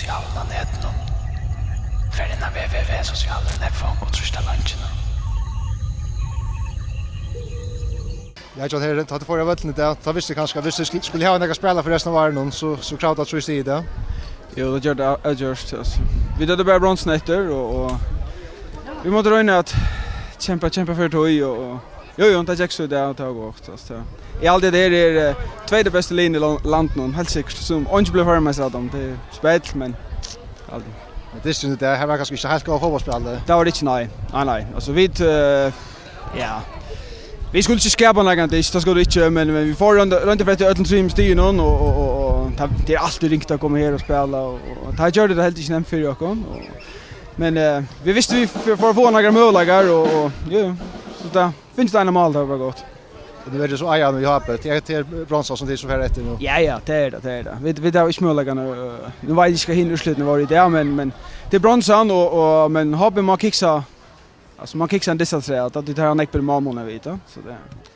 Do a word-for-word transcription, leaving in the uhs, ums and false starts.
Galna netinum. Fer inn á www sosialur punktum info og trýst á leinkjuna. Ja, John, her, tá tú fór av vøllinum í dag, tá visti eg kanska, at viss tú skul-, skuldi hava nakað at spæla fyri restina av árinum, so, so kravdi tað trý stig í dag. Jú, tað gjørdi tað, tað gjørdi tað, altso. Vit høvdu bara bronsan eftir, og, og vit máttu royna at kempa, kempa fyri tí, og, og, jú, jú, tað gekk so í dag, og tað var gott, altso, tað. Eg haldi, at tað er, eh, tvey av bestu liðunum í lan-, landinum, heilt sikkurt, sum eingin blívur føroyameistari av teimum. Tað er spell, men aldri. Men dysturin í dag, her var kanska ikki heilt gott fótbóltsspæl, eh. Tað var tað ikki, nei. Nei, nei. Altso, vit, eh, ja. Vit skuldu ikki skapa nakað, tað er ikki, tað skuldu vit ikki, men, men vit fóru, royndu, royndu fyri øllum trimum stigunum, og, og, og, og tað, tað er altíð ringt at koma her og spæla, og, og tað gjørdi tað heldur ikki nemt fyri okkum, og, men, eh, vit vistu, vit f-, fóru at fáa nakrar møguleikar, og, og, jú, so tað, finst tað eina mál, tað var bara gott. Og nú er tað so Eiðan og Jákup. Tað er, tað er bronsan, sum tit so fara eftir nú. Ja, ja, tað er tað, tað er tað. Vit, vit hava ikki møguleikarnar, øh, nú veit eg ikki, hvat hini úrslitini vóru í dag, men, men tað er bronsan, og, og, men H B má kiksa, altso, má kiksa ein dystan afturat, at tað er nakað við málmunum, vit, ja. So tað er